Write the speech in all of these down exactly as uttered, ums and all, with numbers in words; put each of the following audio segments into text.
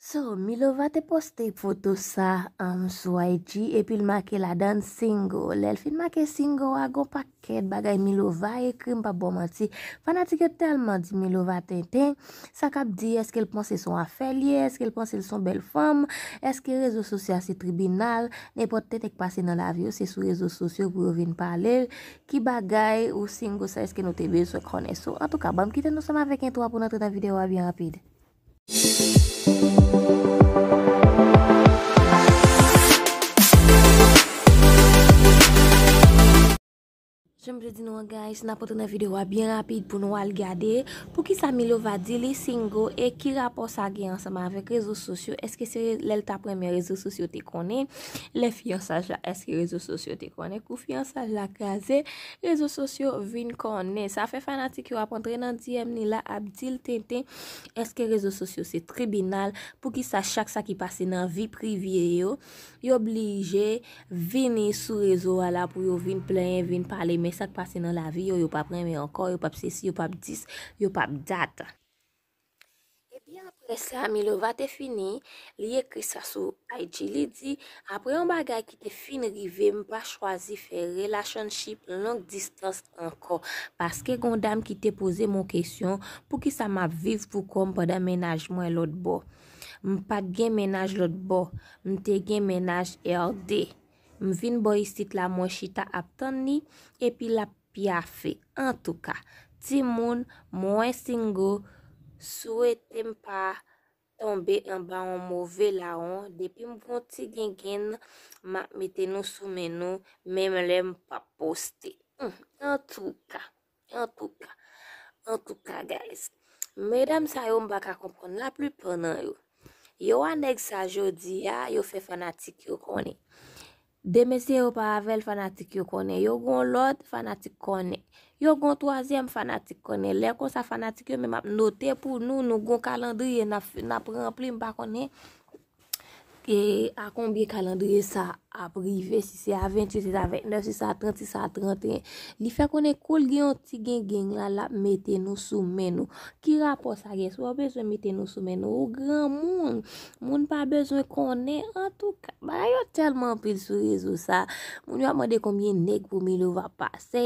So, Milova te poste foto sa um, sou I G epi l make ladan single. Lè l fin make single a, gon pakèt bagay Milova ekri, m p ap ba w manti. Fanatik yo tèlman di Milova tenten, sa k ap di, èske l panse se yon afè l ye, èske l panse l se yon bèl fanm, èske rezo sosyo a se tribinal, nenpòt tenten k pase nan lavi yo, se sou rezo sosyo pou yo vin pale l. Ki bagay ou single sa, èske nou te bezwen konnen? So, antouka, ban m kite nou ansanm avèk entwo a pou n antre nan videyo a byen rapid. Jan m te di nou an, guys, n ap antre nan videyo a byen rapid pou nou al gade poukisa Milova di li single e ki rapò sa gen ansanm avèk rezo sosyo. Èske se lè l t ap renmen rezo sosyo te konnen? Lè fiyansaj la, èske rezo sosyo te konnen? Kou fiyansaj la kraze, rezo sosyo vin konnen. Sa fè fanatik yo ap antre nan D M li la, ap di l tenten, èske rezo sosyo se tribinal? Poukisa chak sa ki pase nan vi prive yo, yo blije vini sou rezo a la pou yo vin plenyen, vin pale, men sa k pase nan lavi yo, yo p ap renmen ankò, yo p ap sesi, yo p ap dis, yo p ap dat. Ebyen, apre sa, Milova te fini, li ekri sa sou I G, li di, apre yon bagay ki te fin rive, m pa chwazi fè relationship long distance ankò, paske gon dam ki te poze m yon kesyon, poukisa m ap viv pou kò m pandan mennaj mwen lòt bò? M pa t gen mennaj lòt bò, m te gen mennaj R D. M vin bò isit la, mwen chita ap tann li, epi l ap pyafe. Antouka, timoun, mwen single, swete m pa tonbe anba yon move lawon. Depi m gon ti gengenn, m ap mete nou sou men nou, menm lè m p ap poste. Hmm, antouka, antouka, antouka, guys. Medam sa yo, m pa ka konprann laplipa nan yo. Yo a nèg sa jodi a, yo fè fanatik yo konnen. De mesye yo pa avè l, fanatik yo konnen. Yo gon lòt, fanatik konnen. Yo gon twazyèm, fanatik konnen. Lè konsa, fanatik yo menm ap note pou nou, nou gon kalandriye n ap, n ap ranpli, m pa konnen e a konbyen kalandriye sa ap rive, si se a venntuit, si se a ventnèf, si se a trant, si se a tranteyen. Li fè konnen kou l gen yon ti gengenn la, l ap mete nou sou men nou. Ki rapò sa gen? Si w bezwen mete nou sou men nou, ou granmoun. Moun pa bezwen konnen. Antouka, bagay yo tèlman anpil sou rezo sa. Moun yo ap mande konbyen nèg pou Milova pase.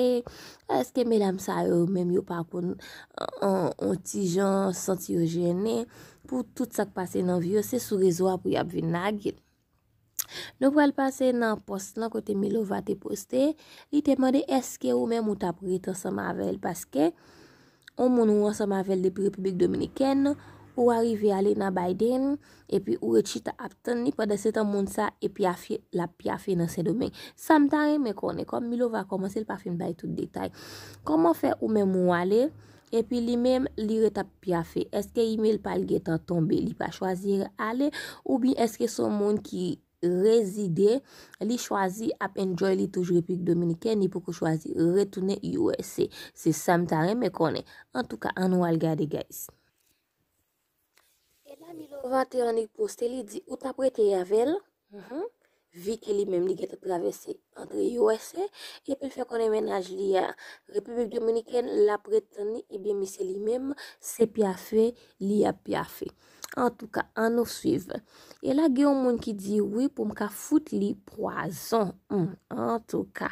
Èske medam sa yo menm yo pa konn, an, an, on ti jan santi yo jennen pou tout sa k pase nan vi yo? Se sou rezo a pou y ap vin lage l. Nou pral pase nan pòs lan kote Milova te poste. Li te mande èske ou menm ou t ap ret ansanm avè l, paske yon moun ou ansanm avè l depi Repiblik Dominikèn, ou arive ale nan Biden, epi ou ret chita ap tann li, pandan se tan moun sa e pyafe, l ap pyafe nan Sendomeng. Sa m ta renmen konnen, kòm Milova kòmanse, l pa fin bay tout detay. Kòman fè ou menm ou ale, epi li menm, li ret ap pyafe? Èske email pa l gentan tonbe, li pa chwazi ale, oubyen èske se yon moun ki rezide, li chwazi ap enjoy li toujou Repiblik Dominikèn, li poko chwazi retounen U S A? Se sa m ta renmen konnen. Antouka, ann nou al gade, guys. E la Milova te annik poste, li di, ou t ap rete avè l? Mhm. Vi ke li menm li gentan travèse antre U S A, epi l fè konnen mennaj li a Repiblik Dominikèn, l ap ret tann li, ebyen misye li menm, se pyafe li ap pyafe. Antouka, ann nou swiv. E la gen yon moun ki di wi pou m ka fout li pwazon. Hmm, antouka.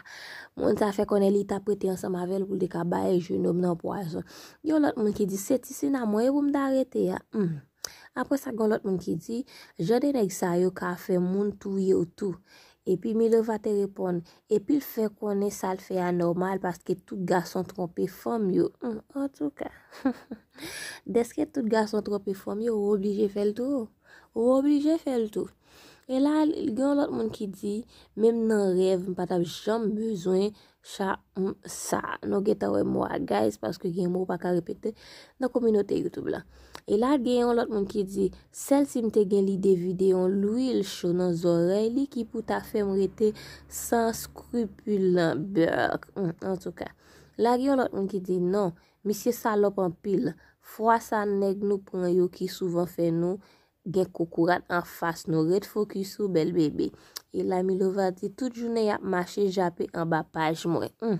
Moun sa fè konnen li t ap rete ansanm avè l pou l te ka bay jenòm nan pwazon. Gen yon lòt moun ki di se ti sinamon e pou m ta rete a. Hmm. Apre sa, gen yon lòt moun ki di jan de nèg sa yo ka fè moun touye w tou. Epi Milova te reponn, epi l fè konnen sa l fè a nòmal paske tout gason twonpe fanm yo. Hmm, antouka. Dèske tout gason twonpe fanm yo, ou oblije fè l tou. Ou oblije fè l tou. E la, gen yon lòt moun ki di, menm nan rèv, m pa t ap janm bezwen cha, m, sa. Nou gentan wè mo a, guys, paske gen mo w pa ka repete nan kominote YouTube la. E la, gen yon lòt moun ki di, sèl si m te gen lide vide yon lwil cho nan zòrèy li ki pou ta fè m rete san skripil lan, bèk. Hmm, antouka. La, gen yon lòt moun ki di, non, misye salòp anpil. Fwa sa nèg nou pran yo ki souvan fè nou gen kokorat anfas nou. Ret fokis ou, bèl bebe. E la Milova di tout jounen y ap mache jape anba paj mwen. Hmm.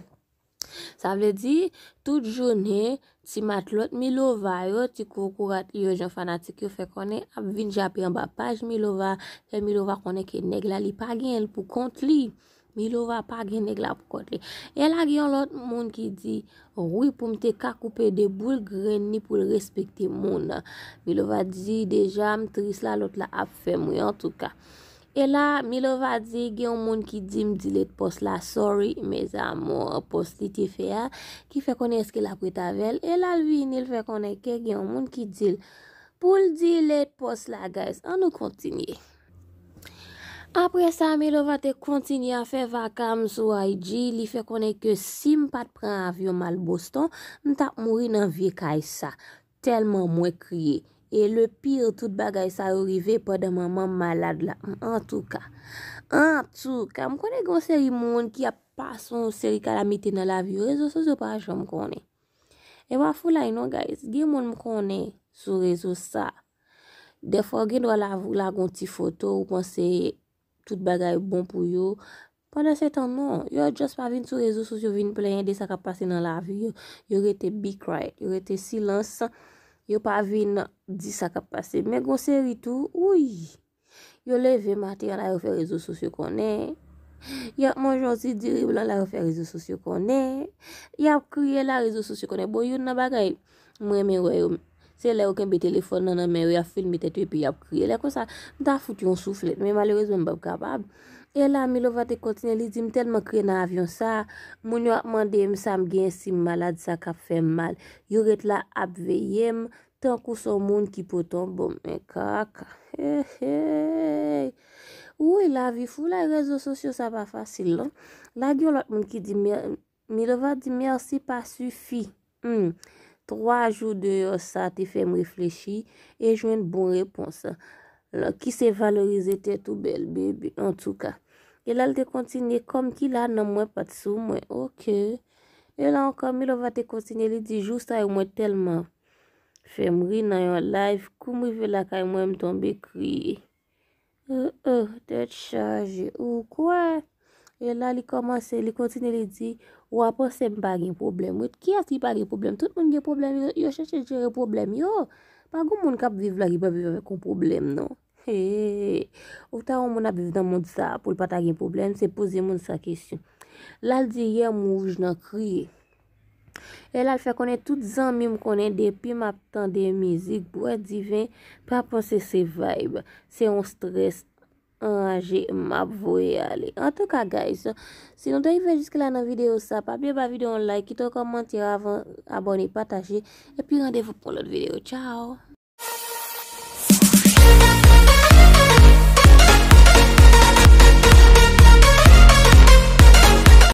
Sa vle di, tout jounen, ti matlòt Milova yo, ti koukourat li yo, jan fanatik yo fè konnen, ap vin jape anba paj Milova, fè Milova konnen ke nèg la, li pa gen l pou kont li. Milova pa gen nèg la pou kont li. E la gen yon lòt moun ki di, wi, pou m te ka koupe de boul grenn ni pou l respekte moun. Milova di, deja, m tris la, lòt la ap fè m ri, antouka. E la, Milova di, gen yon moun ki di m delete pòs la, sorry, mes amours, pòs li te fè a, ki fè konnen èske l ap ret avè l. E la, l vini, l fè konnen ke gen yon moun ki di l pou l delete pòs la, guys. An nou kontinye. Apre sa, Milova te kontinye a fè vakam sou I G, li fè konnen ke si m pa t pran avyon m al Boston, m t ap mouri nan vye kay sa. Tèlman mwen kriye. E le pire, tout bagay sa yo rive pandan manman m malad la. Antouka, antouka, m konnen gen yon seri moun ki ap pase yon seri kalamite nan lavi yo. Rezo sosyo pa janm konnen. E pa foulay non, guys. Gen moun m konnen sou rezo sa. Dèfwa, w gen dwa la, lage yon ti foto, ou panse tout bagay bon pou yo. Pandan se tan, non. Yo just pa vin sou rezo sosyo vin plenyen de sa k ap pase nan lavi yo. Yo rete be quiet. Yo rete silans. Yo pa vin di sa k ap pase. Men gon seri tou, wi. Yo leve maten an la, yo fè rezo sosyo konnen. Y ap manje yon ti diri blan la, yo fè rezo sosyo konnen. Y ap kriye la, rezo sosyo konnen. Bon, youn nan bagay m renmen wè yo, se lè yo kenbe telefòn nan nan men yo, y ap filme tèt yo epi y ap kriye. Lè konsa, m ta fout yon souflèt, men malerezman, m p ap kapab. E la, Milova te kontinye, li di, m tèlman kriye nan avyon sa, moun yo ap mande m sa m gen, si m malad, sa k ap fè m mal. Yo ret la ap veye m, tankou se yon moun ki pote yon bonm. Men kaka. Hey, hey. Woy, lavi foulay rezo sosyo sa pa fasil, non. La, gen yon lòt moun ki di, Milova di, mèsi pa sifi. Hmm. Twa jou deyò sa te fè m reflechi e jwenn bon repons. Ki se valorize tèt ou, bèl bebe, antouka. E la, l te kontinye, kòm ki la, nanm mwen pa t sou mwen. Oke. E la ankò, Milova te kontinye, li di, jou sa yo, mwen tèlman fè m ri nan yon live, kou m rive lakay mwen, m tonbe kriye. Oh, oh, tèt chaje. Ou kwè? E la, li kòmanse, li kontinye, li di, w a panse m pa gen pwoblèm. Wi, kiyès ki pa gen pwoblèm? Tout moun gen pwoblèm, yo, yo chèche jere pwoblèm yo. Pa gen moun k ap viv la ki pa viv avèk yon pwoblèm, non. Hey, ou ta wè yon moun ap viv nan mond sa pou l pa ta gen pwoblèm, se poze moun sa kesyon. La, l di, yè m wouj nan kriye. E la, l fè konnen tout zanmi m konnen depi m ap tande mizik, bwè diven, pa panse se vibe. Se yon strès anraje m ap voye ale. Antouka, guys, si nou te rive jiske la nan videyo sa, pa bliye ba videyo yon like, kite yon kòmantè avan, abòne, pataje, epi randevou pou yon lòt videyo. Tchao!